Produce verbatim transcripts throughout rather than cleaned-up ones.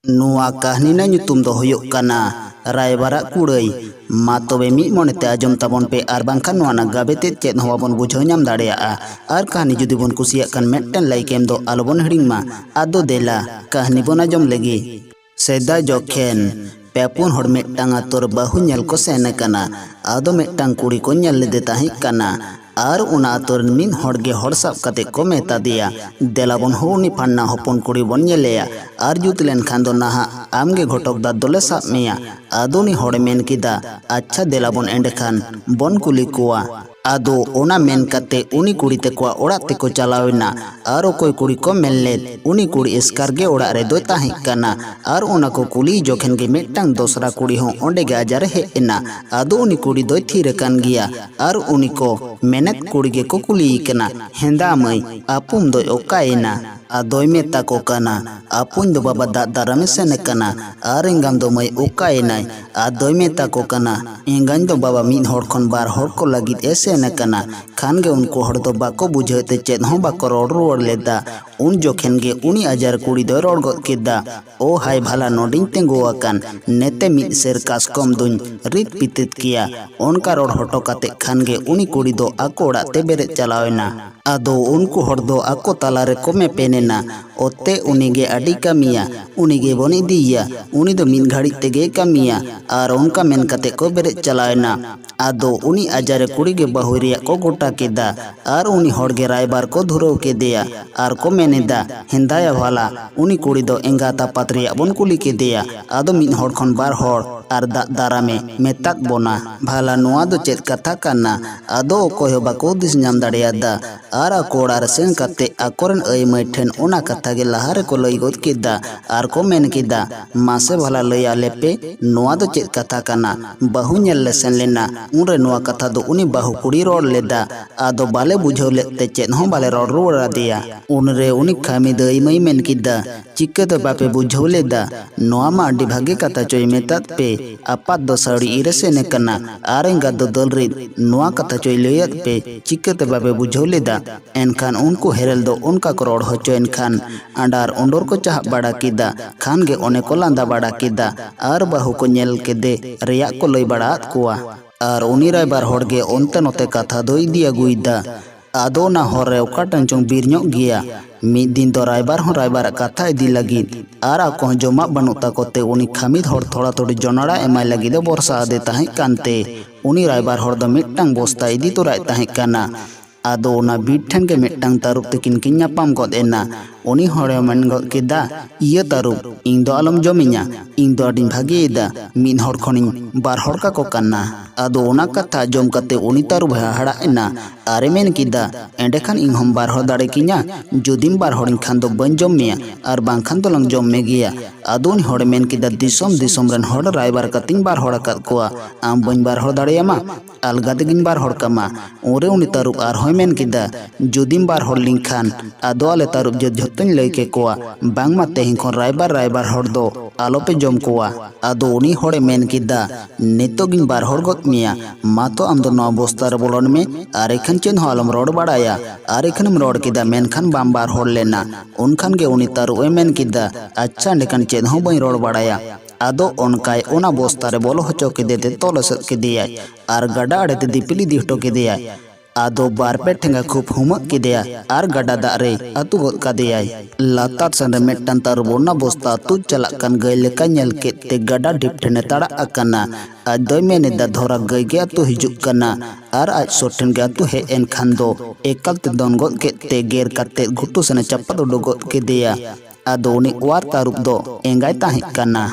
ᱱᱚᱣᱟ ᱠᱟᱹᱦᱱᱤ ᱨᱮᱱᱟᱜ ᱧᱩᱛᱩᱢ ᱫᱚ ᱦᱩᱭᱩᱜ ᱠᱟᱱᱟ ᱨᱟᱭᱵᱟᱨᱟᱜ ᱠᱩᱲᱟᱹᱭ᱾ ᱢᱟ ᱛᱚᱵᱮ ᱢᱤᱫ ᱢᱚᱱᱮᱛᱮ ᱟᱸᱡᱚᱢ ᱛᱟᱵᱚᱱ ᱯᱮ, ᱟᱨ ᱵᱟᱝᱠᱷᱟᱱ ᱱᱚᱣᱟ ᱨᱮᱱᱟᱜ ᱜᱟᱵᱮ ᱛᱮᱫ ᱪᱮᱫ ᱦᱚᱸ ᱵᱟᱵᱚᱱ ᱵᱩᱡᱷᱟᱹᱣ ᱧᱟᱢ ᱫᱟᱲᱮᱭᱟᱜᱼᱟ᱾ ᱟᱨ ᱠᱟᱹᱦᱱᱤ ᱡᱩᱫᱤ ᱵᱚᱱ ᱠᱩᱥᱤᱭᱟᱜ ᱠᱷᱟᱱ ᱢᱤᱫᱴᱮᱱ ᱞᱟᱭᱤᱠ ᱮᱢ ᱫᱚ ᱟᱞᱚᱵᱚᱱ ᱦᱤᱲᱤᱧ ᱢᱟ᱾ ᱟᱫᱚ ᱫᱮᱞᱟ ᱠᱟᱹᱦᱱᱤ ᱵᱚᱱ ᱟᱸᱡᱚᱢ ᱞᱮᱜᱮ᱾ ᱥᱮᱫᱟᱭ ᱡᱚᱠᱷᱮᱱ ᱯᱮ ᱯᱩᱱ ᱦᱚᱲ ᱢᱤᱫᱴᱟᱝ ᱟᱛᱳ ᱨᱮ ᱵᱟᱹᱦᱩ ᱧᱮᱞ ᱠᱚ ᱥᱮᱱ ᱟᱠᱟᱱᱟ᱾ ᱟᱫᱚ ᱢᱤᱫᱴᱟᱝ ᱠᱩᱲᱤ ᱠᱚ ᱧᱮᱞ ᱞᱮᱫᱮ ᱛᱟᱦᱮᱸ ᱠᱟᱱᱟ᱾ ᱟᱨ ᱚᱱᱟ ᱟᱛᱳ ᱨᱮᱱ ᱢᱤᱫ ᱦᱚᱲ ᱜᱮ ᱦᱚᱲ ᱥᱟᱵ ᱠᱟᱛᱮ ᱠᱚ ᱢᱮᱛᱟ ᱫᱮᱭᱟ, "ᱫᱮᱞᱟ ᱵᱚᱱ ᱦᱚᱸ ᱩᱱᱤ ᱯᱷᱟᱱᱱᱟ ᱦᱚᱯᱚᱱ ᱠᱩᱲᱤ ᱵᱚᱱ ᱧᱮᱞᱮᱭᱟ, ᱟᱨ ᱡᱩᱛ ᱞᱮᱱᱠᱷᱟᱱ ᱫᱚ ᱱᱟᱦᱟᱜ ᱟᱢ ᱜᱮ ᱜᱷᱚᱴᱚᱠ ᱫᱟᱨ ᱫᱚᱞᱮ ᱥᱟᱵ ᱢᱮᱭᱟ᱾" ᱟᱫᱚ ᱩᱱᱤ ᱦᱚᱲᱮ ᱢᱮᱱ ᱠᱮᱫᱟ, "ᱟᱪᱪᱷᱟ, ᱫᱮᱞᱟ ᱵᱚᱱ ᱮᱸᱰᱮᱠᱷᱟᱱ ᱵᱚᱱ ᱠᱩᱞᱤ ᱠᱚᱣᱟ᱾" ᱟᱫᱚ ᱚᱱᱟ ᱢᱮᱱ ᱠᱟᱛᱮ ᱩᱱᱤ ᱠᱩᱲᱤ ᱛᱟᱠᱚᱣᱟᱜ ᱚᱲᱟᱜ ᱛᱮᱠᱚ ᱪᱟᱞᱟᱣ ᱮᱱᱟ᱾ ᱟᱨ ᱚᱠᱚᱭ ᱠᱩᱲᱤ ᱠᱚ ᱢᱮᱱ ᱞᱮᱫ, ᱩᱱᱤ ᱠᱩᱲᱤ ᱮᱥᱠᱟᱨ ᱜᱮ ᱚᱲᱟᱜ ᱨᱮ ᱫᱚᱭ ᱛᱟᱦᱮᱸ ᱠᱟᱱᱟ᱾ ᱟᱨ ᱚᱱᱟ ᱠᱚ ᱠᱩᱞᱤ ᱡᱚᱠᱷᱮᱱ ᱜᱮ ᱢᱤᱫᱴᱟᱝ ᱫᱚᱥᱨᱟ ᱠᱩᱲᱤ ᱦᱚᱸ ᱚᱸᱰᱮ ᱜᱮ ᱟᱡᱟᱨ ᱮ ᱦᱮᱡ ᱮᱱᱟ᱾ ᱟᱫᱚ ᱩᱱᱤ ᱠᱩᱲᱤ ᱫᱚᱭ ᱛᱷᱤᱨ ᱟᱠᱟᱱ ᱜᱮᱭᱟ᱾ ᱟᱨ ᱩᱱᱤ ᱠᱚ ᱢᱮᱱᱮᱫ ᱠᱩᱲᱤ ᱜᱮᱠᱚ ᱠᱩᱞᱤᱭᱮ ᱠᱟᱱᱟ, "ᱦᱮᱸᱫᱟ ᱢᱟᱹᱭ, ᱟᱯᱩᱢ ᱫᱚᱭ ᱚᱠᱟᱭᱮᱱᱟ?" ᱟᱫᱚᱭ ᱢᱮᱛᱟ ᱠᱚ ᱠᱟᱱᱟ, "ᱟᱯᱩᱧ ᱫᱚ ᱵᱟᱵᱟ ᱫᱟᱜ ᱫᱟᱨᱟᱢᱮ ᱥᱮᱱ ᱟᱠᱟᱱᱟ᱾" ᱟᱨ ᱮᱸᱜᱟᱢ ᱫᱚ ᱢᱟᱹᱭ ᱚᱠᱟᱭᱮᱱᱟᱭ? ᱟᱫᱚᱭ ᱢᱮᱛᱟ ᱠᱚ ᱠᱟᱱᱟ, "ᱮᱸᱜᱟᱧ ᱫᱚ ᱵᱟᱵᱟ ᱢᱤᱫ ᱦᱚᱲ ᱠᱷᱚᱱ ᱵᱟᱨ ᱦᱚᱲ ᱠᱚ ᱞᱟᱹᱜᱤᱫ ᱮ ᱥᱮᱱ ᱟᱠᱟᱱᱟ᱾" ᱠᱷᱟᱱ ᱜᱮ ᱩᱱᱠᱩ ᱦᱚᱲ ᱫᱚ ᱵᱟᱠᱚ ᱵᱩᱡᱷᱟᱹᱣ ᱛᱮ ᱪᱮᱫ ᱦᱚᱸ ᱵᱟᱠᱚ ᱨᱚᱲ ᱨᱩᱣᱟᱹᱲ ᱞᱮᱫᱟ᱾ ᱩᱱ ᱡᱚᱠᱷᱮᱱ ᱜᱮ ᱩᱱᱤ ᱟᱡᱟᱨ ᱠᱩᱲᱤ ᱫᱚᱭ ᱨᱚᱲ ᱜᱚᱫ ᱠᱮᱫᱟ, "ᱳ ᱦᱟᱭ, ᱵᱷᱟᱞᱟ ᱱᱚᱰᱮᱧ ᱛᱤᱸᱜᱩ ᱟᱠᱟᱱ, ᱱᱮᱛᱮ ᱢᱤᱫ ᱥᱮᱨ ᱠᱟᱥᱠᱚᱢ ᱫᱩᱧ ᱨᱤᱫ ᱯᱤᱛᱤᱛ ᱠᱮᱭᱟ᱾" ᱚᱱᱠᱟ ᱨᱚᱲ ᱦᱚᱴᱚ ᱠᱟᱛᱮ ᱠᱷᱟᱱ ᱜᱮ ᱩᱱᱤ ᱠᱩᱲᱤ ᱫᱚ ᱟᱠᱚ ᱚᱲᱟᱜ ᱛᱮ ᱵᱮᱨᱮᱫ ᱪᱟᱞᱟᱣ ᱮᱱᱟ᱾ ᱟᱫᱚ ᱩᱱᱠᱩ ᱦᱚᱲ ᱫᱚ ᱟᱠᱚ ᱛᱟᱞᱟ ᱨᱮᱠᱚ ᱢᱮᱯᱮᱱ ᱮᱱᱟ, "ᱚᱛᱮ ᱩᱱᱤ ᱜᱮ ᱟᱹᱰᱤ ᱠᱟᱹᱢᱤᱭᱟ, ᱩᱱᱤ ᱜᱮᱵᱚᱱ ᱤᱫᱤᱭᱮᱭᱟ, ᱩᱱᱤ ᱫᱚ ᱢᱤᱫ ᱜᱷᱟᱹᱲᱤᱡ ᱛᱮᱜᱮᱭ ᱠᱟᱹᱢᱤᱭᱟ᱾" ᱟᱨ ᱚᱱᱠᱟ ᱢᱮᱱ ᱠᱟᱛᱮ ᱠᱚ ᱵᱮᱨᱮᱫ ᱪᱟᱞᱟᱣ ᱮᱱᱟ᱾ ᱟᱫᱚ ᱩᱱᱤ ᱟᱡᱟᱨᱮ ᱠᱩᱲᱤ ᱜᱮ ᱵᱟᱹᱦᱩᱭ ᱨᱮᱭᱟᱜ ᱠᱚ ᱜᱚᱴᱟ ᱠᱮᱫᱟ᱾ ᱟᱨ ᱩᱱᱤ ᱦᱚᱲ ᱜᱮ ᱨᱟᱭᱵᱟᱨ ᱠᱚ ᱫᱷᱩᱨᱟᱹᱣ ᱠᱮᱫᱮᱭᱟ᱾ ᱟᱨ ᱠᱚ ᱢᱮᱱ ᱮᱫᱟ, "ᱦᱮᱸᱫᱟᱭᱟ ᱵᱷᱟᱞᱟ, ᱩᱱᱤ ᱠᱩᱲᱤ ᱫᱚ ᱮᱸᱜᱟᱛ ᱟᱯᱟᱛ ᱨᱮᱭᱟᱜ ᱵᱚᱱ ᱠᱩᱞᱤ ᱠᱮᱫᱮᱭᱟ, ᱟᱫᱚ ᱢᱤᱫ ᱦᱚᱲ ᱠᱷᱚᱱ ᱵᱟᱨ ᱦᱚᱲ ᱟᱨ ᱫᱟᱜ ᱫᱟᱨᱟᱢᱮ ᱢᱮᱛᱟᱫ ᱵᱚᱱᱟ᱾ ᱵᱷᱟᱞᱟ, ᱱᱚᱣᱟ ᱫᱚ ᱪᱮᱫ ᱠᱟᱛᱷᱟ ᱠᱟᱱᱟ?" ᱟᱫᱚ ᱚᱠᱚᱭ ᱦᱚᱸ ᱵᱟᱠᱚ ᱦᱩᱫᱤᱥ ᱧᱟᱢ ᱫᱟᱲᱮᱭᱟᱫᱟ᱾ ᱟᱨ ᱟᱠᱚ ᱚᱲᱟᱜ ᱨᱮ ᱥᱮᱱ ᱠᱟᱛᱮ ᱟᱠᱚᱨᱮᱱ ᱟᱹᱭ ᱢᱟᱹᱭ ᱴᱷᱮᱱ ᱚᱱᱟ ᱠᱟᱛᱷᱟ ᱜᱮ ᱞᱟᱦᱟ ᱨᱮᱠᱚ ᱞᱟᱹᱭ ᱜᱚᱫ ᱠᱮᱫᱟ᱾ ᱟᱨ ᱠᱚ ᱢᱮᱱ ᱠᱮᱫᱟ, "ᱢᱟᱥᱮ ᱵᱷᱟᱞᱟ ᱞᱟᱹᱭ ᱟᱞᱮ ᱯᱮ, ᱱᱚᱣᱟ ᱫᱚ ᱪᱮᱫ ᱠᱟᱛᱷᱟ ᱠᱟᱱᱟ? ᱵᱟᱹᱦᱩ ᱧᱮᱞ ᱞᱮ ᱥᱮᱱ ᱞᱮᱱᱟ, ᱩᱱᱨᱮ ᱱᱚᱣᱟ ᱠᱟᱛᱷᱟ ᱫᱚ ᱩᱱᱤ ᱵᱟᱹᱦᱩ ᱠᱩᱲᱤᱭ ᱨᱚᱲ ᱞᱮᱫᱟ, ᱟᱫᱚ ᱵᱟᱞᱮ ᱵᱩᱡᱷᱟᱹᱣ ᱞᱮᱫ ᱛᱮ ᱪᱮᱫ ᱦᱚᱸ ᱵᱟᱞᱮ ᱨᱚᱲ ᱨᱩᱣᱟᱹᱲ ᱟᱫᱮᱭᱟ᱾" ᱩᱱᱨᱮ ᱩᱱᱤ ᱠᱷᱟᱹᱢᱤᱫ ᱟᱹᱭ ᱢᱟᱹᱭ ᱢᱮᱱ ᱠᱮᱫᱟ, "ᱪᱤᱠᱟᱹᱛᱮ ᱵᱟᱯᱮ ᱵᱩᱡᱷᱟᱹᱣ ᱞᱮᱫᱟ? ᱱᱚᱣᱟ ᱢᱟ ᱟᱹᱰᱤ ᱵᱷᱟᱹᱜᱤ ᱠᱟᱛᱷᱟ ᱪᱚᱭ ᱢᱮᱛᱟᱫ ᱯᱮ, ᱟᱯᱟᱛ ᱫᱚ ᱥᱟᱹᱲᱤ ᱤᱨ ᱮ ᱥᱮᱱ ᱟᱠᱟᱱᱟ, ᱟᱨ ᱮᱸᱜᱟᱛ ᱫᱚ ᱫᱟᱹᱞ ᱨᱤᱫ, ᱱᱚᱣᱟ ᱠᱟᱛᱷᱟ ᱪᱚᱭ ᱞᱟᱹᱭᱟᱫ ᱯᱮ, ᱪᱤᱠᱟᱹᱛᱮ ᱵᱟᱯᱮ ᱵᱩᱡᱷᱟᱹᱣ ᱞᱮᱫᱟ?" ᱮᱱᱠᱷᱟᱱ ᱩᱱᱠᱩ ᱦᱮᱨᱮᱞ ᱫᱚ ᱚᱱᱠᱟ ᱠᱚ ᱨᱚᱲ ᱦᱚᱪᱚᱭ ᱮᱱᱠᱷᱟᱱ ᱟᱸᱰᱟᱨ ᱩᱸᱰᱚᱨ ᱠᱚ ᱪᱟᱦᱟᱵ ᱵᱟᱲᱟ ᱠᱮᱫᱟ᱾ ᱠᱷᱟᱱ ᱜᱮ ᱚᱱᱮ ᱠᱚ ᱞᱟᱸᱫᱟ ᱵᱟᱲᱟ ᱠᱮᱫᱟ ᱟᱨ ᱵᱟᱹᱦᱩ ᱠᱚ ᱧᱮᱞ ᱠᱮᱫᱮ ᱨᱮᱭᱟᱜ ᱠᱚ ᱞᱟᱹᱭ ᱵᱟᱲᱟ ᱟᱫ ᱠᱚᱣᱟ᱾ ᱟᱨ ᱩᱱᱤ ᱨᱟᱭᱵᱟᱨ ᱦᱚᱲ ᱜᱮ ᱚᱱᱛᱮ ᱱᱚᱛᱮ ᱠᱟᱛᱷᱟ ᱫᱚᱭ ᱤᱫᱤ ᱟᱹᱜᱩᱭᱮᱫᱟ᱾ ᱟᱫᱚ ᱚᱱᱟ ᱦᱚᱨ ᱨᱮ ᱚᱠᱟ ᱴᱷᱮᱱ ᱪᱚᱝ ᱵᱤᱨ ᱧᱚᱜ ᱜᱮᱭᱟ᱾ ᱢᱤᱫ ᱫᱤᱱ ᱫᱚ ᱨᱟᱭᱵᱟᱨ ᱦᱚᱸ ᱨᱟᱭᱵᱟᱨᱟᱜ ᱠᱟᱛᱷᱟ ᱤᱫᱤ ᱞᱟᱹᱜᱤᱫ ᱟᱨ ᱟᱠᱚ ᱦᱚᱸ ᱡᱚᱢᱟᱜ ᱵᱟᱹᱱᱩᱜ ᱛᱟᱠᱚ ᱛᱮ ᱩᱱᱤ ᱠᱷᱟᱹᱢᱤᱫ ᱦᱚᱲ ᱛᱷᱚᱲᱟ ᱛᱷᱚᱲᱤ ᱡᱚᱱᱟᱲᱟ ᱮᱢᱟᱭ ᱞᱟᱹᱜᱤᱫ ᱮ ᱵᱚᱨᱥᱟ ᱟᱫᱮ ᱛᱟᱦᱮᱸ ᱠᱟᱱᱛᱮ ᱩᱱᱤ ᱨᱟᱭᱵᱟᱨ ᱦᱚᱲ ᱫᱚ ᱢᱤᱫᱴᱟᱝ ᱵᱚᱥᱛᱟ ᱤᱫᱤ ᱛᱚᱨᱟᱭᱮᱫ ᱛᱟᱦᱮᱸ ᱠᱟᱱᱟ᱾ ᱟᱫᱚ ᱚᱱᱟ ᱵᱤᱨ ᱴᱷᱮᱱ ᱜᱮ ᱢᱤᱫᱴᱟᱝ ᱛᱟᱹᱨᱩᱵ ᱛᱤᱠᱤᱱ ᱠᱤᱱ ᱧᱟᱯᱟᱢ ᱜᱚᱫ ᱮᱱᱟ᱾ ᱩᱱᱤ ᱦᱚᱲᱮ ᱢᱮᱱ ᱜᱚᱫ ᱠᱮᱫᱟ, "ᱤᱭᱟᱹ ᱛᱟᱹᱨᱩᱵ, ᱤᱧ ᱫᱚ ᱟᱞᱚᱢ ᱡᱚᱢᱤᱧᱟ, ᱤᱧ ᱫᱚ ᱟᱹᱰᱤᱧ ᱵᱷᱟᱜᱮᱭᱮᱫᱟ, ᱢᱤᱫ ᱦᱚᱲ ᱠᱷᱚᱱᱤᱧ ᱵᱟᱨ ᱦᱚᱲ ᱠᱟᱠᱚ ᱠᱟᱱᱟ᱾" ᱟᱫᱚ ᱚᱱᱟ ᱠᱟᱛᱷᱟ ᱟᱸᱡᱚᱢ ᱠᱟᱛᱮ ᱩᱱᱤ ᱛᱟᱹᱨᱩᱵ ᱦᱟᱦᱟᱲᱟᱜ ᱮᱱᱟ ᱟᱨᱮ ᱢᱮᱱ ᱠᱮᱫᱟ, "ᱮᱸᱰᱮᱠᱷᱟᱱ ᱤᱧ ᱦᱚᱸᱢ ᱵᱟᱨ ᱦᱚᱲ ᱫᱟᱲᱮ ᱠᱤᱧᱟ? ᱡᱩᱫᱤᱢ ᱵᱟᱨ ᱦᱚᱲᱤᱧ ᱠᱷᱟᱱ ᱫᱚ ᱵᱟᱹᱧ ᱡᱚᱢ ᱢᱮᱭᱟ ᱟᱨ ᱵᱟᱝᱠᱷᱟᱱ ᱫᱚᱞᱟᱝ ᱡᱚᱢ ᱢᱮ ᱜᱮᱭᱟ᱾" ᱟᱫᱚ ᱩᱱᱤ ᱦᱚᱲᱮ ᱢᱮᱱ ᱠᱮᱫᱟ, "ᱫᱤᱥᱚᱢ ᱫᱤᱥᱚᱢ ᱨᱮᱱ ᱦᱚᱲ ᱨᱟᱭᱵᱟᱨ ᱠᱟᱛᱮᱧ ᱵᱟᱨ ᱦᱚᱲ ᱟᱠᱟᱫ ᱠᱚᱣᱟ, ᱟᱢ ᱵᱟᱹᱧ ᱵᱟᱨ ᱦᱚᱲ ᱫᱟᱲᱮᱭᱟᱢᱟ? ᱟᱞᱜᱟ ᱛᱮᱜᱮᱧ ᱵᱟᱨ ᱦᱚᱲ ᱠᱟᱢᱟ᱾" ᱩᱱᱨᱮ ᱩᱱᱤ ᱛᱟᱹᱨᱩᱵ ᱟᱨᱦᱚᱸᱭ ᱢᱮᱱ ᱠᱮᱫᱟ, "ᱡᱩᱫᱤᱢ ᱵᱟᱨ ᱦᱚᱲ ᱞᱤᱧ ᱠᱷᱟᱱ ᱟᱫᱚ ᱟᱞᱮ ᱛᱟᱹᱨᱩᱵ ᱡᱟᱹᱛ ᱡᱷᱚᱛᱚᱧ ᱞᱟᱹᱭ ᱠᱮᱠᱚᱣᱟ, ᱵᱟᱝᱢᱟ ᱛᱮᱦᱮᱧ ᱠᱷᱚᱱ ᱨᱟᱭᱵᱟᱨ ᱨᱟᱭᱵᱟᱨ ᱦᱚᱲ ᱫᱚ ᱟᱞᱚᱯᱮ ᱡᱚᱢ ᱠᱚᱣᱟ᱾" ᱟᱫᱚ ᱩᱱᱤ ᱦᱚᱲᱮ ᱢᱮᱱ ᱠᱮᱫᱟ, "ᱱᱤᱛᱚᱜ ᱜᱤᱧ ᱵᱟᱨ ᱦᱚᱲ ᱜᱚᱫ ᱢᱮᱭᱟ, ᱢᱟ ᱛᱚ ᱟᱢ ᱫᱚ ᱱᱚᱣᱟ ᱵᱚᱥᱛᱟ ᱨᱮ ᱵᱚᱞᱚᱱ ᱢᱮ, ᱟᱨ ᱮᱠᱷᱟᱱ ᱪᱮᱫ ᱦᱚᱸ ᱟᱞᱚᱢ ᱨᱚᱲ ᱵᱟᱲᱟᱭᱟ᱾" ᱟᱨ ᱮᱠᱷᱟᱱᱮᱢ ᱨᱚᱲ ᱠᱮᱫᱟ, ᱢᱮᱱᱠᱷᱟᱱ ᱵᱟᱢ ᱵᱟᱨ ᱦᱚᱲ ᱞᱮᱱᱟ᱾ ᱩᱱᱠᱷᱟᱱ ᱜᱮ ᱩᱱᱤ ᱛᱟᱹᱨᱩᱵ ᱮ ᱢᱮᱱ ᱠᱮᱫᱟ, "ᱟᱪᱪᱷᱟ, ᱮᱸᱰᱮᱠᱷᱟᱱ ᱪᱮᱫ ᱦᱚᱸ ᱵᱟᱹᱧ ᱨᱚᱲ ᱵᱟᱲᱟᱭᱟ᱾" ᱟᱫᱚ ᱚᱱᱠᱟᱭ ᱚᱱᱟ ᱵᱚᱥᱛᱟ ᱨᱮ ᱵᱚᱞᱚ ᱦᱚᱪᱚ ᱠᱮᱫᱮ ᱛᱮ ᱛᱚᱞ ᱮᱥᱮᱫ ᱠᱮᱫᱮᱭᱟᱭ ᱟᱨ ᱜᱟᱰᱟ ᱟᱲᱮ ᱛᱮ ᱫᱤᱯᱤᱞ ᱤᱫᱤ ᱦᱚᱴᱚ ᱠᱮᱫᱮᱭᱟᱭ᱾ ᱟᱫᱚ ᱵᱟᱨ ᱯᱮ ᱴᱷᱮᱸᱜᱟ ᱠᱷᱩᱵ ᱦᱩᱢᱟᱹᱜ ᱠᱮᱫᱮᱭᱟ ᱟᱨ ᱜᱟᱰᱟ ᱫᱟᱜ ᱨᱮᱭ ᱟᱹᱛᱩ ᱜᱚᱫ ᱠᱟᱫᱮᱭᱟᱭ᱾ ᱞᱟᱛᱟᱨ ᱥᱮᱱ ᱨᱮ ᱢᱤᱫᱴᱟᱝ ᱛᱟᱹᱨᱩᱵ ᱚᱱᱟ ᱵᱚᱥᱛᱟ ᱟᱹᱛᱩ ᱪᱟᱞᱟᱜ ᱠᱟᱱ ᱜᱟᱹᱭ ᱞᱮᱠᱟ ᱧᱮᱞ ᱠᱮᱫ ᱛᱮ ᱜᱟᱰᱟ ᱰᱷᱤᱯ ᱴᱷᱮᱱᱮ ᱛᱟᱲᱟᱜ ᱟᱠᱟᱱᱟ᱾ ᱟᱡ ᱫᱚᱭ ᱢᱮᱱ ᱮᱫᱟ, "ᱫᱷᱚᱨᱟ ᱜᱟᱹᱭ ᱜᱮ ᱟᱹᱛᱩ ᱦᱤᱡᱩᱜ ᱠᱟᱱᱟ", ᱟᱨ ᱟᱡ ᱥᱩᱨ ᱴᱷᱮᱱ ᱜᱮ ᱟᱹᱛᱩ ᱦᱮᱡ ᱮᱱ ᱠᱷᱟᱱ ᱫᱚ ᱮᱠᱟᱞ ᱛᱮ ᱫᱚᱱ ᱜᱚᱫ ᱠᱮᱫ ᱛᱮ ᱜᱮᱨ ᱠᱟᱛᱮ ᱜᱷᱩᱴᱩ ᱥᱮᱱᱮ ᱪᱟᱯᱟᱫ ᱩᱰᱩᱠ ᱜᱚᱫ ᱠᱮᱫᱮᱭᱟ᱾ ᱟᱫᱚ ᱩᱱᱤ ᱚᱣᱟᱨ ᱛᱟᱹᱨᱩᱵ ᱫᱚ ᱮᱸᱜᱟᱭ ᱛᱟᱦᱮᱸ ᱠᱟᱱᱟ᱾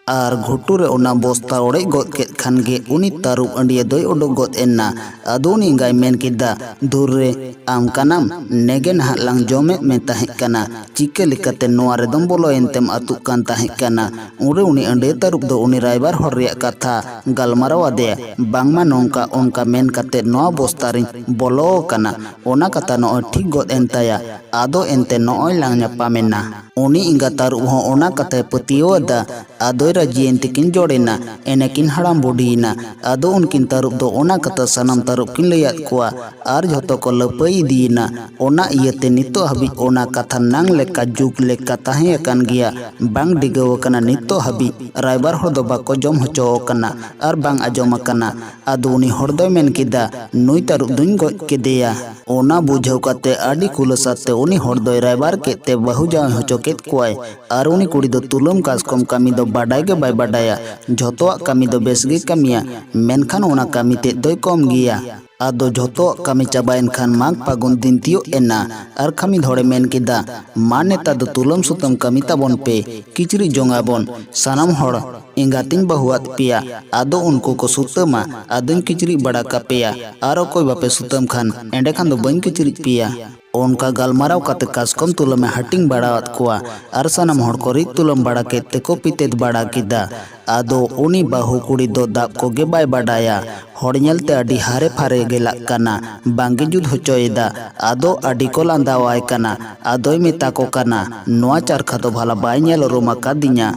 ᱟᱨ ᱜᱷᱩᱴᱩ ᱨᱮ ᱚᱱᱟ ᱵᱚᱥᱛᱟ ᱚᱲᱮᱡ ᱜᱚᱫ ᱠᱮᱫ ᱠᱷᱟᱱ ᱜᱮ ᱩᱱᱤ ᱛᱟᱹᱨᱩᱵ ᱟᱹᱰᱤᱭᱟᱹ ᱫᱚᱭ ᱩᱰᱩᱠ ᱜᱚᱫ ᱮᱱᱟ᱾ ᱟᱫᱚ ᱩᱱᱤ ᱮᱸᱜᱟᱭ ᱢᱮᱱ ᱠᱮᱫᱟ, "ᱫᱷᱩᱨ ᱨᱮ, ᱟᱢ ᱠᱟᱱᱟᱢ, ᱱᱮᱜᱮ ᱱᱟᱦᱟᱜ ᱞᱟᱝ ᱡᱚᱢᱮᱫ ᱢᱮ ᱛᱟᱦᱮᱸ ᱠᱟᱱᱟ, ᱪᱤᱠᱟᱹ ᱞᱮᱠᱟᱛᱮ ᱱᱚᱣᱟ ᱨᱮᱫᱚᱢ ᱵᱚᱞᱚᱭᱮᱱ ᱛᱮᱢ ᱟᱹᱛᱩᱜ ᱠᱟᱱ ᱛᱟᱦᱮᱸ ᱠᱟᱱᱟ?" ᱩᱱᱨᱮ ᱩᱱᱤ ᱟᱹᱰᱤᱭᱟᱹ ᱛᱟᱹᱨᱩᱵ ᱫᱚ ᱩᱱᱤ ᱨᱟᱭᱵᱟᱨ ᱦᱚᱲ ᱨᱮᱭᱟᱜ ᱠᱟᱛᱷᱟ ᱜᱟᱞᱢᱟᱨᱟᱣ ᱟᱫᱮᱭᱟ, ᱵᱟᱝᱢᱟ ᱱᱚᱝᱠᱟ ᱚᱱᱠᱟ ᱢᱮᱱ ᱠᱟᱛᱮ ᱱᱚᱣᱟ ᱵᱚᱥᱛᱟ ᱨᱤᱧ ᱵᱚᱞᱚ ᱟᱠᱟᱱᱟ᱾ ᱚᱱᱟ ᱠᱟᱛᱷᱟ ᱱᱚᱜᱼᱚᱭ ᱴᱷᱤᱠ ᱜᱚᱫ ᱮᱱ ᱛᱟᱭᱟ᱾ ᱟᱫᱚ ᱮᱱᱛᱮ ᱱᱚᱜᱼᱚᱭ ᱞᱟᱝ ᱧᱟᱯᱟᱢ ᱮᱱᱟ᱾ ᱩᱱᱤ ᱮᱸᱜᱟ ᱛᱟᱹᱨᱩᱵ ᱦᱚᱸ ᱚᱱᱟ ᱠᱟᱛᱷᱟᱭ ᱯᱟᱹᱛᱭᱟᱹᱣ ᱟᱫᱟ᱾ ᱟᱫᱚᱭ ᱨᱟᱹᱡᱤᱭᱮᱱ ᱛᱮᱠᱤᱱ ᱡᱚᱲᱮᱱᱟ᱾ ᱮᱱᱮᱠᱤᱱ ᱦᱟᱲᱟᱢ ᱩᱰᱤᱭᱮᱱᱟ᱾ ᱟᱫᱚ ᱩᱱᱠᱤᱱ ᱛᱟᱹᱨᱩᱵ ᱫᱚ ᱚᱱᱟ ᱠᱟᱛᱷᱟ ᱥᱟᱱᱟᱢ ᱛᱟᱹᱨᱩᱵ ᱠᱤᱱ ᱞᱟᱹᱭᱟᱫ ᱠᱚᱣᱟ ᱟᱨ ᱡᱷᱚᱛᱚ ᱠᱚ ᱞᱟᱹᱯᱟᱹᱭ ᱤᱫᱤᱭᱮᱱᱟ᱾ ᱚᱱᱟ ᱤᱭᱟᱹᱛᱮ ᱱᱤᱛᱚᱜ ᱦᱟᱹᱵᱤᱡ ᱚᱱᱟ ᱠᱟᱛᱷᱟ ᱱᱟᱝ ᱞᱮᱠᱟ ᱡᱩᱜᱽ ᱞᱮᱠᱟ ᱛᱟᱦᱮᱸ ᱟᱠᱟᱱ ᱜᱮᱭᱟ, ᱵᱟᱝ ᱰᱤᱜᱟᱹᱣ ᱟᱠᱟᱱᱟ᱾ ᱱᱤᱛᱚᱜ ᱦᱟᱹᱵᱤᱡ ᱨᱟᱭᱵᱟᱨ ᱦᱚᱲ ᱫᱚ ᱵᱟᱠᱚ ᱡᱚᱢ ᱦᱚᱪᱚ ᱟᱠᱟᱱᱟ ᱟᱨ ᱵᱟᱝ ᱟᱸᱡᱚᱢ ᱟᱠᱟᱱᱟ᱾ ᱟᱫᱚ ᱩᱱᱤ ᱦᱚᱲ ᱫᱚᱭ ᱢᱮᱱ ᱠᱮᱫᱟ, ᱱᱩᱭ ᱛᱟᱹᱨᱩᱵ ᱫᱩᱧ ᱜᱚᱡ ᱠᱮᱫᱮᱭᱟ᱾ ᱚᱱᱟ ᱵᱩᱡᱷᱟᱹᱣ ᱠᱟᱛᱮ ᱟᱹᱰᱤ ᱠᱷᱩᱞᱟᱹᱥᱟ ᱛᱮ ᱩᱱᱤ ᱦᱚᱲ ᱫᱚᱭ ᱨᱟᱭᱵᱟᱨ ᱠᱮᱫ ᱛᱮ ᱵᱟᱹᱦᱩ ᱡᱟᱶᱟᱭ ᱦᱚᱪᱚ ᱠᱮᱫ ᱠᱚᱣᱟᱭ᱾ ᱟᱨ ᱩᱱᱤ ᱠᱩᱲᱤ ᱫᱚ ᱛᱩᱞᱟᱹᱢ ᱠᱟᱥᱠᱚᱢ ᱠᱟᱹᱢᱤ ᱫᱚ ᱵᱟᱰᱟᱭ ᱜᱮ ᱵᱟᱭ ᱵᱟᱰᱟᱭᱟ᱾ ᱡᱷᱚᱛᱚᱣᱟᱜ ᱠᱟᱹᱢᱤ ᱫᱚ ᱵᱮᱥ ᱜᱮᱭ ᱠᱟᱹᱢᱤᱭᱟ, ᱢᱮᱱᱠᱷᱟᱱ ᱚᱱᱟ ᱠᱟᱹᱢᱤ ᱛᱮᱫ ᱫᱚᱭ ᱠᱚᱢ ᱜᱮᱭᱟ᱾ ᱟᱫᱚ ᱡᱷᱚᱛᱚᱣᱟᱜ ᱠᱟᱹᱢᱤ ᱪᱟᱵᱟᱭᱮᱱ ᱠᱷᱟᱱ ᱢᱟᱜᱽ ᱯᱷᱟᱹᱜᱩᱱ ᱫᱤᱱ ᱛᱤᱭᱳᱜ ᱮᱱᱟ᱾ ᱟᱨ ᱠᱷᱟᱹᱢᱤᱫ ᱦᱚᱲᱮ ᱢᱮᱱ ᱠᱮᱫᱟ, ᱢᱟ ᱱᱮᱛᱟᱨ ᱫᱚ ᱛᱩᱞᱟᱹᱢ ᱥᱩᱛᱟᱹᱢ ᱠᱟᱹᱢᱤ ᱛᱟᱵᱚᱱ ᱯᱮ, ᱠᱤᱪᱨᱤᱡ ᱡᱚᱝ ᱟᱵᱚᱱ᱾ ᱥᱟᱱᱟᱢ ᱦᱚᱲ ᱮᱸᱜᱟᱛᱤᱧ ᱵᱟᱹᱦᱩᱣᱟᱫ ᱯᱮᱭᱟ, ᱟᱫᱚ ᱩᱱᱠᱩ ᱠᱚ ᱥᱩᱛᱟᱹᱢᱟ, ᱟᱫᱚᱧ ᱠᱤᱪᱨᱤᱡ ᱵᱟᱲᱟ ᱠᱟᱯᱮᱭᱟ᱾ ᱟᱨ ᱚᱠᱚᱭ ᱵᱟᱯᱮ ᱥᱩᱛᱟᱹᱢ ᱠᱷᱟᱱ ᱮᱸᱰᱮᱠᱷᱟᱱ ᱫᱚ ᱵᱟᱹᱧ ᱠᱤᱪᱨᱤᱡ ᱯᱮᱭᱟ᱾ ᱚᱱᱠᱟ ᱜᱟᱞᱢᱟᱨᱟᱣ ᱠᱟᱛᱮ ᱠᱟᱥᱠᱚᱢ ᱛᱩᱞᱟᱹᱢᱮ ᱦᱟᱹᱴᱤᱧ ᱵᱟᱲᱟᱣᱟᱫ ᱠᱚᱣᱟ ᱟᱨ ᱥᱟᱱᱟᱢ ᱦᱚᱲ ᱠᱚ ᱨᱤᱫ ᱛᱩᱞᱟᱹᱢ ᱵᱟᱲᱟ ᱠᱮᱫ ᱛᱮᱠᱚ ᱯᱤᱛᱮᱫ ᱵᱟᱲᱟ ᱠᱮᱫᱟ᱾ ᱟᱫᱚ ᱩᱱᱤ ᱵᱟᱹᱦᱩ ᱠᱩᱲᱤ ᱫᱚ ᱫᱟᱵ ᱠᱚᱜᱮ ᱵᱟᱭ ᱵᱟᱰᱟᱭᱟ᱾ ᱦᱚᱲ ᱧᱮᱞᱛᱮ ᱟᱹᱰᱤ ᱦᱟᱨᱮ ᱯᱷᱟᱨᱮ ᱜᱮᱞᱟᱜ ᱠᱟᱱᱟ, ᱵᱟᱝᱜᱮ ᱡᱩᱛ ᱦᱚᱪᱚᱭᱮᱫᱟ᱾ ᱟᱫᱚ ᱟᱹᱰᱤ ᱠᱚ ᱞᱟᱸᱫᱟᱣᱟᱭ ᱠᱟᱱᱟ᱾ ᱟᱫᱚᱭ ᱢᱮᱛᱟ ᱠᱚ ᱠᱟᱱᱟ, ᱱᱚᱣᱟ ᱪᱟᱨᱠᱷᱟ ᱫᱚ ᱵᱷᱟᱞᱟ ᱵᱟᱭ ᱧᱮᱞ ᱩᱨᱩᱢ ᱟᱠᱟᱫᱤᱧᱟ᱾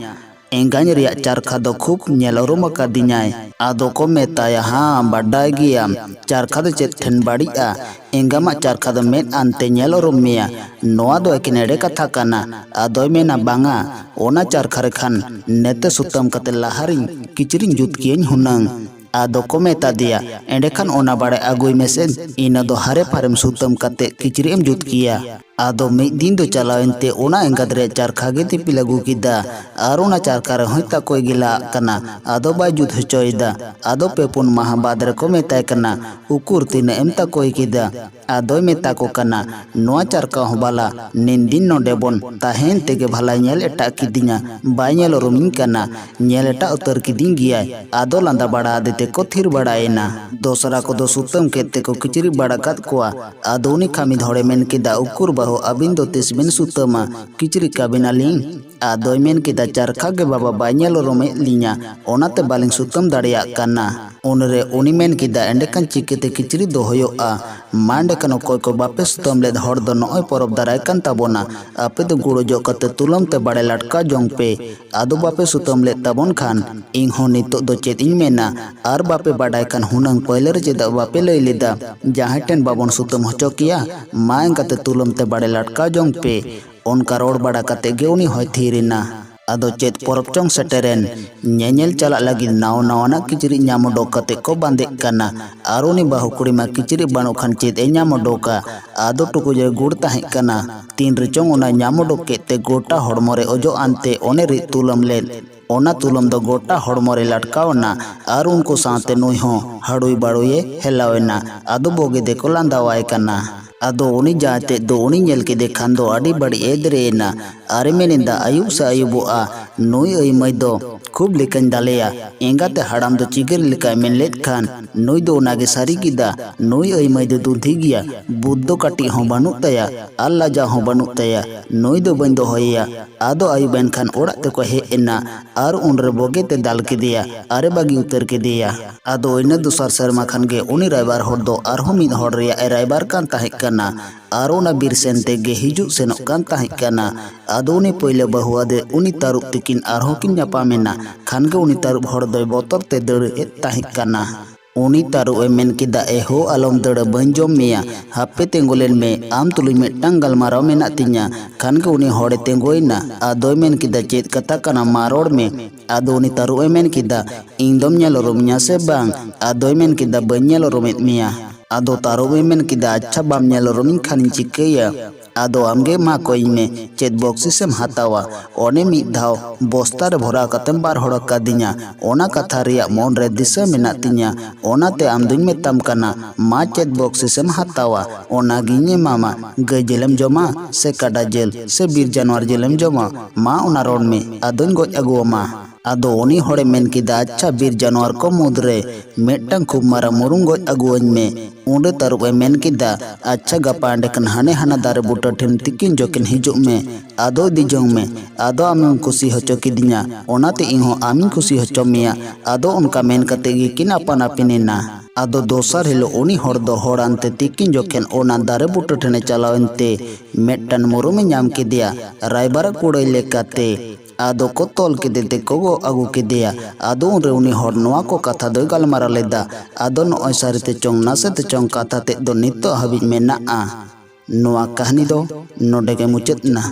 ᱮᱸᱜᱟᱧ ᱨᱮᱭᱟᱜ ᱪᱟᱨᱠᱷᱟ ᱫᱚ ᱠᱷᱩᱵ ᱧᱮᱞ ᱩᱨᱩᱢ ᱟᱠᱟᱫᱤᱧᱟᱭ᱾ ᱟᱫᱚ ᱠᱚ ᱢᱮᱛᱟᱭᱟ, ᱦᱟᱸ, ᱵᱟᱰᱟᱭ ᱜᱮᱭᱟᱢ, ᱪᱟᱨᱠᱷᱟ ᱫᱚ ᱪᱮᱫ ᱴᱷᱮᱱ ᱵᱟᱹᱲᱤᱡᱼᱟ? ᱮᱸᱜᱟᱢᱟᱜ ᱪᱟᱨᱠᱷᱟ ᱫᱚ ᱢᱮᱫ ᱟᱱᱛᱮ ᱧᱮᱞ ᱩᱨᱩᱢ ᱢᱮᱭᱟ᱾ ᱱᱚᱣᱟ ᱫᱚ ᱮᱠᱮᱱ ᱮᱲᱮ ᱠᱟᱛᱷᱟ ᱠᱟᱱᱟ᱾ ᱟᱫᱚᱭ ᱢᱮᱱᱟ, ᱵᱟᱝᱟ, ᱚᱱᱟ ᱪᱟᱨᱠᱷᱟ ᱨᱮ ᱠᱷᱟᱱ ᱱᱮᱛᱮ ᱥᱩᱛᱟᱹᱢ ᱠᱟᱛᱮ ᱞᱟᱦᱟᱨᱤᱧ ᱠᱤᱪᱨᱤᱡ ᱡᱩᱛ ᱠᱤᱭᱟᱹᱧ ᱦᱩᱱᱟᱹᱝ᱾ ᱟᱫᱚ ᱠᱚ ᱢᱮᱛᱟ ᱫᱮᱭᱟ, ᱮᱸᱰᱮᱠᱷᱟᱱ ᱚᱱᱟ ᱵᱟᱲᱮ ᱟᱹᱜᱩᱭ ᱢᱮᱥᱮ, ᱤᱱᱟᱹ ᱫᱚ ᱦᱟᱨᱮ ᱯᱷᱟᱨᱮᱢ ᱥᱩᱛᱟᱹᱢ ᱠᱟᱛᱮ ᱠᱤᱪᱨᱤᱡ ᱮᱢ ᱡᱩᱛ ᱠᱮᱭᱟ᱾ ᱟᱫᱚ ᱢᱤᱫ ᱫᱤᱱ ᱫᱚ ᱪᱟᱞᱟᱣᱮᱱ ᱛᱮ ᱚᱱᱟ ᱮᱸᱜᱟᱛ ᱨᱮᱭᱟᱜ ᱪᱟᱨᱠᱷᱟ ᱜᱮ ᱫᱤᱯᱤᱞ ᱟᱹᱜᱩ ᱠᱮᱫᱟ᱾ ᱟᱨ ᱚᱱᱟ ᱪᱟᱨᱠᱷᱟ ᱨᱮᱦᱚᱸᱭ ᱛᱟᱠᱚᱭ ᱜᱮᱞᱟᱜ ᱠᱟᱱᱟ᱾ ᱟᱫᱚ ᱵᱟᱭ ᱡᱩᱛ ᱦᱚᱪᱚᱭᱮᱫᱟ᱾ ᱟᱫᱚ ᱯᱮ ᱯᱩᱱ ᱢᱟᱦᱟ ᱵᱟᱫᱽ ᱨᱮᱠᱚ ᱢᱮᱛᱟᱭ ᱠᱟᱱᱟ, ᱩᱠᱩᱨ ᱛᱤᱱᱟᱹᱜ ᱮᱢ ᱛᱟᱠᱚᱭ ᱠᱮᱫᱟ? ᱟᱫᱚᱭ ᱢᱮᱛᱟ ᱠᱚ ᱠᱟᱱᱟ, ᱱᱚᱣᱟ ᱪᱟᱨᱠᱷᱟ ᱦᱚᱸ ᱵᱟᱞᱟ ᱱᱤᱱ ᱫᱤᱱ ᱱᱚᱰᱮ ᱵᱚᱱ ᱛᱟᱦᱮᱸᱭᱮᱱ ᱛᱮᱜᱮ ᱵᱷᱟᱞᱟᱭ ᱧᱮᱞ ᱮᱴᱟᱜ ᱠᱤᱫᱤᱧᱟ, ᱵᱟᱭ ᱧᱮᱞ ᱩᱨᱩᱢᱤᱧ ᱠᱟᱱᱟ, ᱧᱮᱞ ᱮᱴᱟᱜ ᱩᱛᱟᱹᱨ ᱠᱤᱫᱤᱧ ᱜᱮᱭᱟᱭ᱾ ᱟᱫᱚ ᱞᱟᱸᱫᱟ ᱵᱟᱲᱟ ᱟᱫᱮ ᱛᱮᱠᱚ ᱛᱷᱤᱨ ᱵᱟᱲᱟᱭᱮᱱᱟ᱾ ᱫᱚᱥᱨᱟ ᱠᱚᱫᱚ ᱥᱩᱛᱟᱹᱢ ᱠᱮᱫ ᱛᱮᱠᱚ ᱠᱤᱪᱨᱤᱡ ᱵᱟᱲᱟ ᱠᱟᱫ ᱠᱚᱣᱟ᱾ ᱟᱫᱚ ᱩᱱᱤ ᱠᱷᱟᱹᱢᱤᱫ ᱦᱚᱲᱮ ᱢᱮᱱ ᱠᱮᱫᱟ, ᱩᱠᱩᱨ ᱵᱟᱹᱦᱩ, ᱟᱹᱵᱤᱱ ᱫᱚ ᱛᱤᱥ ᱵᱤᱱ ᱥᱩᱛᱟᱹᱢᱟ? ᱠᱤᱪᱨᱤᱡ ᱠᱟᱵᱤᱱᱟᱞᱤᱧ᱾ ᱟᱫᱚᱭ ᱢᱮᱱ ᱠᱮᱫᱟ, ᱪᱟᱨᱠᱷᱟ ᱜᱮ ᱵᱟᱵᱟ ᱵᱟᱭ ᱧᱮᱞ ᱩᱨᱩᱢᱮᱫ ᱞᱤᱧᱟ, ᱚᱱᱟᱛᱮ ᱵᱟᱞᱤᱧ ᱥᱩᱛᱟᱹᱢ ᱫᱟᱲᱮᱭᱟᱜ ᱠᱟᱱᱟ᱾ ᱩᱱᱨᱮ ᱩᱱᱤ ᱢᱮᱱ ᱠᱮᱫᱟ, ᱮᱸᱰᱮᱠᱷᱟᱱ ᱪᱤᱠᱟᱹᱛᱮ ᱠᱤᱪᱨᱤᱡ ᱫᱚ ᱦᱩᱭᱩᱜᱼᱟ? ᱢᱟ ᱮᱸᱰᱮᱠᱷᱟᱱ ᱚᱠᱚᱭ ᱠᱚ ᱵᱟᱯᱮ ᱥᱩᱛᱟᱹᱢ ᱞᱮᱫ ᱦᱚᱲ ᱫᱚ ᱱᱚᱜᱼᱚᱭ ᱯᱚᱨᱚᱵᱽ ᱫᱟᱨᱟᱭ ᱠᱟᱱ ᱛᱟᱵᱚᱱᱟ, ᱟᱯᱮ ᱫᱚ ᱜᱩᱲ ᱚᱡᱚᱜ ᱠᱟᱛᱮ ᱛᱩᱞᱟᱹᱢ ᱛᱮ ᱵᱟᱲᱮ ᱞᱟᱴᱠᱟ ᱡᱚᱝ ᱯᱮ᱾ ᱟᱫᱚ ᱵᱟᱯᱮ ᱥᱩᱛᱟᱹᱢ ᱞᱮᱫ ᱛᱟᱵᱚᱱ ᱠᱷᱟᱱ ᱤᱧ ᱦᱚᱸ ᱱᱤᱛᱚᱜ ᱫᱚ ᱪᱮᱫ ᱤᱧ ᱢᱮᱱᱟ? ᱟᱨ ᱵᱟᱯᱮ ᱵᱟᱰᱟᱭ ᱠᱷᱟᱱ ᱦᱩᱱᱟᱹᱝ ᱯᱟᱹᱭᱞᱟᱹ ᱨᱮ ᱪᱮᱫᱟᱜ ᱵᱟᱯᱮ ᱞᱟᱹᱭ ᱞᱮᱫᱟ ᱡᱟᱦᱟᱸᱭ ᱴᱷᱮᱱ ᱵᱟᱵᱚᱱ ᱥᱩᱛᱟᱹᱢ ᱦᱚᱪᱚ ᱠᱮᱭᱟ? ᱢᱟ ᱮᱱᱠᱟᱛᱮ ᱛᱩᱞᱟᱹᱢ ᱛᱮ ᱵᱟᱲᱮ ᱞᱟᱴᱠᱟ ᱡᱚᱝ ᱯᱮ᱾ ᱚᱱᱠᱟ ᱨᱚᱲ ᱵᱟᱲᱟ ᱠᱟᱛᱮ ᱜᱮ ᱩᱱᱤ ᱦᱚᱸᱭ ᱛᱷᱤᱨ ᱮᱱᱟ᱾ ᱟᱫᱚ ᱪᱮᱫ ᱯᱚᱨᱚᱵᱽ ᱪᱚᱝ ᱥᱮᱴᱮᱨᱮᱱ, ᱧᱮᱧᱮᱞ ᱪᱟᱞᱟᱜ ᱞᱟᱹᱜᱤᱫ ᱱᱟᱣᱟ ᱱᱟᱣᱟᱱᱟᱜ ᱠᱤᱪᱨᱤᱡ ᱧᱟᱢ ᱩᱰᱩᱠ ᱠᱟᱛᱮ ᱠᱚ ᱵᱟᱸᱫᱮᱜ ᱠᱟᱱᱟ᱾ ᱟᱨ ᱩᱱᱤ ᱵᱟᱹᱦᱩ ᱠᱩᱲᱤ ᱢᱟ ᱠᱤᱪᱨᱤᱡ ᱵᱟᱹᱱᱩᱜ ᱠᱷᱟᱱ ᱪᱮᱫ ᱮ ᱧᱟᱢ ᱩᱰᱩᱠᱟ? ᱟᱫᱚ ᱴᱩᱠᱩᱡ ᱨᱮ ᱜᱩᱲ ᱛᱟᱦᱮᱸ ᱠᱟᱱᱟ, ᱛᱤᱱ ᱨᱮᱪᱚᱝ ᱚᱱᱟ ᱧᱟᱢ ᱩᱰᱩᱠ ᱠᱮᱫ ᱛᱮ ᱜᱚᱴᱟ ᱦᱚᱲᱢᱚ ᱨᱮ ᱚᱡᱚᱜ ᱟᱱᱛᱮ ᱚᱱᱮ ᱨᱤᱫ ᱛᱩᱞᱟᱹᱢ ᱞᱮᱫ ᱚᱱᱟ ᱛᱩᱞᱟᱹᱢ ᱫᱚ ᱜᱚᱴᱟ ᱦᱚᱲᱢᱚ ᱨᱮ ᱞᱟᱴᱠᱟᱣ ᱮᱱᱟ᱾ ᱟᱨ ᱩᱱᱠᱩ ᱥᱟᱶᱛᱮ ᱱᱩᱭ ᱦᱚᱸ ᱦᱟᱹᱲᱩᱭ ᱵᱟᱲᱩᱭᱮ ᱦᱮᱞᱟᱣ ᱮᱱᱟ᱾ ᱟᱫᱚ ᱵᱩᱜᱤ ᱛᱮᱠᱚ ᱞᱟᱸᱫᱟᱣᱟᱭ ᱠᱟᱱᱟ᱾ ᱟᱫᱚ ᱩᱱᱤ ᱡᱟᱶᱟᱭ ᱛᱮᱫ ᱫᱚ ᱩᱱᱤ ᱧᱮᱞ ᱠᱮᱫᱮ ᱠᱷᱟᱱ ᱫᱚ ᱟᱹᱰᱤ ᱵᱟᱹᱲᱤᱡ ᱮ ᱫᱮᱨᱮᱭᱮᱱᱟ᱾ ᱟᱨᱮ ᱢᱮᱱᱮᱫᱟ, ᱟᱹᱭᱩᱵ ᱥᱮ ᱟᱹᱭᱩᱵᱚᱜᱼᱟ, ᱱᱩᱭ ᱟᱹᱭ ᱢᱟᱹᱭ ᱫᱚ ᱠᱷᱩᱵ ᱞᱮᱠᱟᱧ ᱫᱟᱞᱮᱭᱟ᱾ ᱮᱸᱜᱟᱛᱮ ᱦᱟᱲᱟᱢ ᱫᱚ ᱪᱤᱜᱟᱹᱨ ᱞᱮᱠᱟᱭ ᱢᱮᱱ ᱞᱮᱫ ᱠᱷᱟᱱ ᱱᱩᱭ ᱫᱚ ᱚᱱᱟᱜᱮ ᱥᱟᱹᱨᱤ ᱠᱮᱫᱟ᱾ ᱱᱩᱭ ᱟᱹᱭ ᱢᱟᱹᱭ ᱫᱚ ᱫᱩᱫᱷᱤ ᱜᱮᱭᱟ, ᱵᱩᱫ ᱫᱚ ᱠᱟᱹᱴᱤᱡ ᱦᱚᱸ ᱵᱟᱹᱱᱩᱜ ᱛᱟᱭᱟ ᱟᱨ ᱞᱟᱡᱟᱣ ᱦᱚᱸ ᱵᱟᱹᱱᱩᱜ ᱛᱟᱭᱟ᱾ ᱱᱩᱭ ᱫᱚ ᱵᱟᱹᱧ ᱫᱚᱦᱚᱭᱮᱭᱟ᱾ ᱟᱫᱚ ᱟᱹᱭᱩᱵ ᱮᱱ ᱠᱷᱟᱱ ᱚᱲᱟᱜ ᱛᱮᱠᱚ ᱦᱮᱡ ᱮᱱᱟ ᱟᱨ ᱩᱱᱨᱮ ᱵᱚᱜᱮ ᱛᱮ ᱫᱟᱞ ᱠᱮᱫᱮᱭᱟ ᱟᱨᱮ ᱵᱟᱹᱜᱤ ᱩᱛᱟᱹᱨ ᱠᱮᱫᱮᱭᱟ᱾ ᱟᱫᱚ ᱤᱱᱟᱹ ᱫᱚᱥᱟᱨ ᱥᱮᱨᱢᱟ ᱠᱷᱟᱱ ᱜᱮ ᱩᱱᱤ ᱨᱟᱭᱵᱟᱨ ᱦᱚᱲ ᱫᱚ ᱟᱨᱦᱚᱸ ᱢᱤᱫ ᱦᱚᱲ ᱨᱮᱭᱟᱜ ᱮ ᱨᱟᱭᱵᱟᱨ ᱠᱟᱱ ᱛᱟᱦᱮᱸ ᱠᱟᱱᱟ ᱟᱨ ᱚᱱᱟ ᱵᱤᱨ ᱥᱮᱱ ᱛᱮᱜᱮ ᱦᱤᱡᱩᱜ ᱥᱮᱱᱚᱜ ᱠᱟᱱ ᱛᱟᱦᱮᱸ ᱠᱟᱱᱟ᱾ ᱟᱫᱚ ᱩᱱᱤ ᱯᱳᱭᱞᱳ ᱵᱟᱹᱦᱩ ᱟᱫᱮ ᱩᱱᱤ ᱛᱟᱹᱨᱩᱵ ᱛᱤᱠᱤᱱ ᱟᱨᱦᱚᱸ ᱠᱤᱱ ᱧᱟᱯᱟᱢ ᱮᱱᱟ᱾ ᱠᱷᱟᱱ ᱜᱮ ᱩᱱᱤ ᱛᱟᱹᱨᱩᱵ ᱦᱚᱲ ᱫᱚᱭ ᱵᱚᱛᱚᱨ ᱛᱮ ᱫᱟᱹᱲ ᱮᱫ ᱛᱟᱦᱮᱸ ᱠᱟᱱᱟ᱾ ᱩᱱᱤ ᱛᱟᱹᱨᱩᱵ ᱮ ᱢᱮᱱ ᱠᱮᱫᱟ, ᱮ ᱦᱳ, ᱟᱞᱚᱢ ᱫᱟᱹᱲᱟ, ᱵᱟᱹᱧ ᱡᱚᱢ ᱢᱮᱭᱟ᱾ ᱦᱟᱯᱮ ᱛᱤᱸᱜᱩ ᱞᱮᱱ ᱢᱮ, ᱟᱢ ᱛᱩᱞᱩᱡ ᱢᱤᱫᱴᱟᱝ ᱜᱟᱞᱢᱟᱨᱟᱣ ᱢᱮᱱᱟᱜ ᱛᱤᱧᱟ᱾ ᱠᱷᱟᱱ ᱜᱮ ᱩᱱᱤ ᱦᱚᱲᱮ ᱛᱤᱸᱜᱩᱭᱮᱱᱟ᱾ ᱟᱫᱚᱭ ᱢᱮᱱ ᱠᱮᱫᱟ, ᱪᱮᱫ ᱠᱟᱛᱷᱟ ᱠᱟᱱᱟ, ᱢᱟ ᱨᱚᱲ ᱢᱮ᱾ ᱟᱫᱚ ᱩᱱᱤ ᱛᱟᱹᱨᱩᱵ ᱮ ᱢᱮᱱ ᱠᱮᱫᱟ, ᱤᱧ ᱫᱚᱢ ᱧᱮᱞ ᱩᱨᱩᱢᱤᱧᱟ ᱥᱮ ᱵᱟᱝ? ᱟᱫᱚᱭ ᱢᱮᱱ ᱠᱮᱫᱟ, ᱵᱟᱹᱧ ᱧᱮᱞ ᱩᱨᱩᱢᱮᱫ ᱢᱮᱭᱟ᱾ ᱟᱫᱚ ᱛᱟᱹᱨᱩᱵ ᱮ ᱢᱮᱱ ᱠᱮᱫᱟ, ᱟᱪᱪᱷᱟ, ᱵᱟᱢ ᱧᱮᱞ ᱩᱨᱩᱢᱤᱧ ᱠᱷᱟᱱᱤᱧ ᱪᱤᱠᱟᱹᱭᱟ? ᱟᱫᱚ ᱟᱢᱜᱮ ᱢᱟ ᱠᱚᱭᱤᱧ ᱢᱮ, ᱪᱮᱫ ᱵᱚᱠᱥᱤᱥ ᱮᱢ ᱦᱟᱛᱟᱣᱟ? ᱚᱱᱮ ᱢᱤᱫ ᱫᱷᱟᱣ ᱵᱚᱥᱛᱟ ᱨᱮ ᱵᱷᱚᱨᱟᱣ ᱠᱟᱛᱮᱢ ᱵᱟᱨ ᱦᱚᱲ ᱟᱠᱟᱫᱤᱧᱟ, ᱚᱱᱟ ᱠᱟᱛᱷᱟ ᱨᱮᱭᱟᱜ ᱢᱚᱱ ᱨᱮ ᱫᱤᱥᱟᱹ ᱢᱮᱱᱟᱜ ᱛᱤᱧᱟ᱾ ᱚᱱᱟᱛᱮ ᱟᱢ ᱫᱩᱧ ᱢᱮᱛᱟᱢ ᱠᱟᱱᱟ, ᱢᱟ ᱪᱮᱫ ᱵᱚᱠᱥᱤᱥ ᱮᱢ ᱦᱟᱛᱟᱣᱟ? ᱚᱱᱟᱜᱤᱧ ᱮᱢᱟᱢᱟ᱾ ᱜᱟᱹᱭ ᱡᱤᱞᱮᱢ ᱡᱚᱢᱟ ᱥᱮ ᱠᱟᱰᱟ ᱡᱤᱞ ᱥᱮ ᱵᱤᱨ ᱡᱟᱱᱣᱟᱨ ᱡᱤᱞᱮᱢ ᱡᱚᱢᱟ? ᱢᱟ ᱚᱱᱟ ᱨᱚᱲ ᱢᱮ, ᱟᱫᱚᱧ ᱜᱚᱡ ᱟᱹᱜᱩᱣᱟᱢᱟ᱾ ᱟᱫᱚ ᱩᱱᱤ ᱦᱚᱲᱮ ᱢᱮᱱ ᱠᱮᱫᱟ, "ᱟᱪᱪᱷᱟ, ᱵᱤᱨ ᱡᱟᱱᱣᱟᱨ ᱠᱚ ᱢᱩᱫᱽᱨᱮ ᱢᱤᱫᱴᱟᱝ ᱠᱷᱩᱵ ᱢᱟᱨᱟᱝ ᱢᱩᱨᱩᱢ ᱜᱚᱡ ᱟᱹᱜᱩᱣᱟᱹᱧ ᱢᱮ᱾" ᱩᱸᱰᱮ ᱛᱟᱹᱨᱩᱵ ᱮ ᱢᱮᱱ ᱠᱮᱫᱟ, "ᱟᱪᱪᱷᱟ, ᱜᱟᱯᱟ ᱮᱸᱰᱮᱠᱷᱟᱱ ᱦᱟᱱᱮ ᱦᱟᱱᱟ ᱫᱟᱨᱮ ᱵᱩᱴᱟᱹ ᱴᱷᱮᱱ ᱛᱤᱠᱤᱱ ᱡᱚᱠᱷᱮᱱ ᱦᱤᱡᱩᱜ ᱢᱮ, ᱟᱫᱚ ᱤᱫᱤ ᱡᱚᱝ ᱢᱮ, ᱟᱫᱚ ᱟᱢᱮᱢ ᱠᱩᱥᱤ ᱦᱚᱪᱚ ᱠᱤᱫᱤᱧᱟ, ᱚᱱᱟᱛᱮ ᱤᱧ ᱦᱚᱸ ᱟᱢᱤᱧ ᱠᱩᱥᱤ ᱦᱚᱪᱚ ᱢᱮᱭᱟ᱾" ᱟᱫᱚ ᱚᱱᱠᱟ ᱢᱮᱱ ᱠᱟᱛᱮ ᱜᱮᱠᱤᱱ ᱟᱯᱟᱱ ᱟᱹᱯᱤᱱ ᱮᱱᱟ᱾ ᱟᱫᱚ ᱫᱚᱥᱟᱨ ᱦᱤᱞᱳᱜ ᱩᱱᱤ ᱦᱚᱲ ᱫᱚ ᱦᱚᱲ ᱟᱱᱛᱮ ᱛᱤᱠᱤᱱ ᱡᱚᱠᱷᱮᱱ ᱚᱱᱟ ᱫᱟᱨᱮ ᱵᱩᱴᱟᱹ ᱴᱷᱮᱱᱮ ᱪᱟᱞᱟᱣ ᱮᱱᱛᱮ ᱢᱤᱫᱴᱟᱝ ᱢᱩᱨᱩᱢᱮ ᱧᱟᱢ ᱠᱮᱫᱮᱭᱟ᱾ ᱨᱟᱭᱵᱟᱨᱟᱜ ᱠᱩᱲᱟᱹᱭ ᱞᱮᱠᱟᱛᱮ ᱟᱫᱚ ᱠᱚ ᱛᱚᱞ ᱠᱮᱫᱮ ᱛᱮᱠᱚ ᱜᱚᱜ ᱟᱹᱜᱩ ᱠᱮᱫᱮᱭᱟ᱾ ᱟᱫᱚ ᱩᱱᱨᱮ ᱩᱱᱤ ᱦᱚᱲ ᱱᱚᱣᱟ ᱠᱚ ᱠᱟᱛᱷᱟ ᱫᱚᱭ ᱜᱟᱞᱢᱟᱨᱟᱣ ᱞᱮᱫᱟ᱾ ᱟᱫᱚ ᱱᱚᱜᱼᱚᱭ ᱥᱟᱹᱨᱤ ᱛᱮ ᱪᱚᱝ ᱱᱟᱥᱮ ᱛᱮ ᱪᱚᱝ ᱠᱟᱛᱷᱟ ᱛᱮᱫ ᱫᱚ ᱱᱤᱛᱚᱜ ᱦᱟᱹᱵᱤᱡ ᱢᱮᱱᱟᱜᱼᱟ᱾ ᱱᱚᱣᱟ ᱠᱟᱹᱦᱱᱤ ᱫᱚ ᱱᱚᱰᱮ ᱜᱮ ᱢᱩᱪᱟᱹᱫ ᱮᱱᱟ᱾